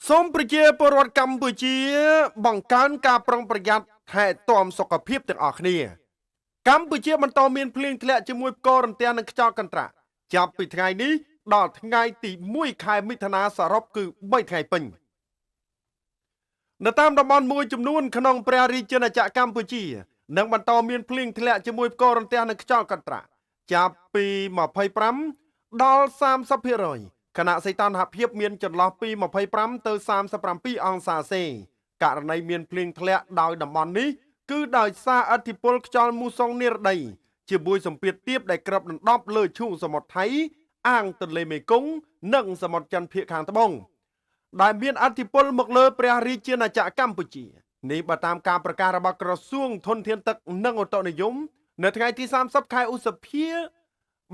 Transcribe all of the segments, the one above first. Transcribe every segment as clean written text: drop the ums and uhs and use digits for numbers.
សូមប្រជាពលរដ្ឋកម្ពុជា បង្កើនការប្រុងប្រយ័ត្នថែទាំសុខភាពទាំងអស់គ្នាកម្ពុជាបន្តមានភ្លៀងធ្លាក់ជាមួយផ្គររន្ទះនិងខ្យល់កន្ត្រាក់ចាប់ពីថ្ងៃនេះដល់ថ្ងៃទី1ខែមិថុនាសរុបគឺ3ថ្ងៃពេញនៅតាមតំបន់មួយចំនួនក្នុងព្រះរាជាណាចក្រកម្ពុជានឹងបន្តមានភ្លៀងធ្លាក់ជាមួយផ្គររន្ទះនិងខ្យល់កន្ត្រាក់ចាប់ពី25ដល់30%ខណៈសីតុណ្ហភាពមានចន្លោះពី25ទៅ37អង្សាសេករណីមានភ្លៀងធ្លាក់ដោយតំបន់នេះគឺដោយសារឥទ្ធិពលខ្យល់មូសុងនិរដីជាមួយសម្ពាធទាបដែលគ្របដណ្ដប់លើឈូងសមុទ្រថៃអាងទន្លេមេគង្គនិងសមុទ្រចិនភាគខាងត្បូងដែលមានឥទ្ធិពលមកលើព្រះរាជាណាចក្រកម្ពុជានេះបើតាមការប្រកាសរបស់ក្រសួងធនធានទឹកនិងឧតុនិយមនៅថ្ងៃទី30ខែឧសភា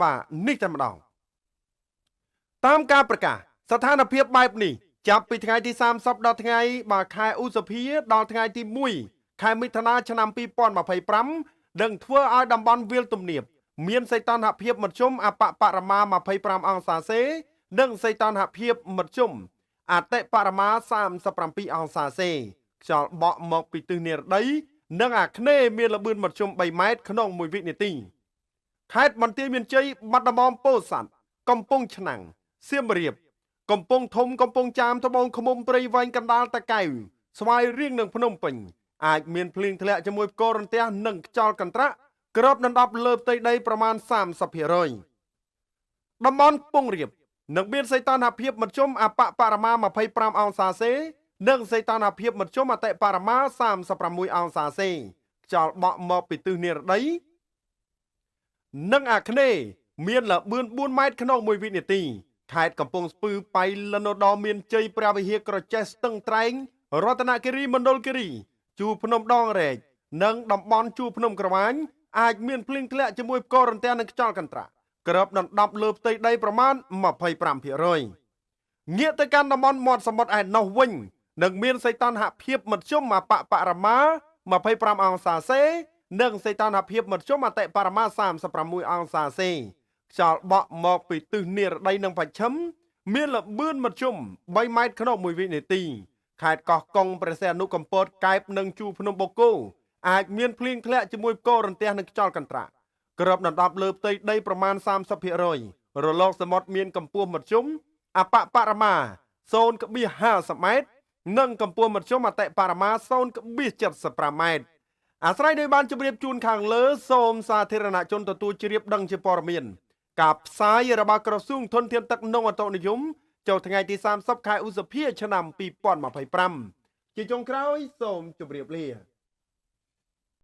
បាទនេះតែម្ដងតាមការប្រកាសស្ថានភាពបែបនេះចាប់ពីថ្ងៃទី30ដល់ថ្ងៃបាទខែឧសភាដល់ថ្ងៃទី1ខែមិថុនាឆ្នាំ2025នឹងធ្វើឲ្យតំបន់វាលទំនាបមានសីតុណ្ហភាពមធ្យមអបបរមា25អង្សាសេនិងសីតុណ្ហភាពមធ្យមអតិបរមា37អង្សាសេខ្យល់បក់មកពីទិសនិរដីនិងអាគ្នេយ៍មានល្បឿនមធ្យម3ម៉ែត្រក្នុង1វិនាទីខេត្តបន្ទាយមានជ័យបាត់ដំបងពោធិ៍សាត់កំពង់ឆ្នាំងសៀមរាបកំពង់ធំកំពង់ចាមត្បូងឃ្មុំព្រៃវែងកណ្ដាលតាកែវស្វាយរៀងនិងភ្នំពេញអាចមានភ្លៀងធ្លាក់ជាមួយផ្គររន្ទះនិងខ្យល់កន្ត្រាក់គ្របដណ្ដប់លើផ្ទៃដីប្រមាណ30%តំបន់ខ្ពង់រាបនឹងមានសីតុណ្ហភាពមធ្យមអបបរមា25អង្សាសេនិងសីតុណ្ហភាពមធ្យមអតិបរមា36អង្សាសេខ្យល់បក់មកពីទិសនិរដីនិងអាគ្នេយ៍មានល្បឿន4ម៉ែត្រក្នុង1វិនាទីខេត្តកំពង់ស្ពឺបៃលិនឧត្តរមានជ័យព្រះវិហារក្រចេះស្ទឹងត្រែងរតនគិរីមណ្ឌលគិរីជួរភ្នំដងរែកនិងតំបន់ជួរភ្នំក្រវាញអាចមានភ្លៀងធ្លាក់ជាមួយផ្គររន្ទះនិងខ្យល់កន្ត្រាក់គ្របដណ្ដប់លើផ្ទៃដីប្រមាណ25%ងាកទៅកាន់តំបន់មាត់សមុទ្រឯណោះវិញនឹងមានសីតុណ្ហភាពមធ្យមអបបរមា25អង្សាសេនិងសីតុណ្ហភាពមធ្យមអតិបរមា36អង្សាសេខ្យល់បក់មកពីទិសនិរដីនិងបច្ឆិមមានល្បឿនមធ្យម3ម៉ែត្រក្នុង1វិនាទីខេត្តកោះកុងព្រះសីហនុកំពតកែបនិងជួរភ្នំបូកគោអាចមានភ្លៀងធ្លាក់ជាមួយផ្គររន្ទះនិងខ្យល់កន្ត្រាក់គ្របដណ្ដប់លើផ្ទៃដីប្រមាណ30%រលកសមុទ្រមានកម្ពស់មធ្យមអបបរមា0.50ម៉ែត្រនិងកម្ពស់មធ្យមអតិបរមា0.75ម៉ែត្រអាស្រ័យដោយបានជម្រាបជូនខាងលើសូមសាធារណជនទទួលជ្រាបដឹងជាព័ត៌មានការផ្សាយរបស់ក្រសួងធនធានទឹកនិងឧតុនិយមចូលថ្ងៃទី30ខែឧសភាឆ្នាំ2025ជាចុងក្រោយសូមជម្រាបលា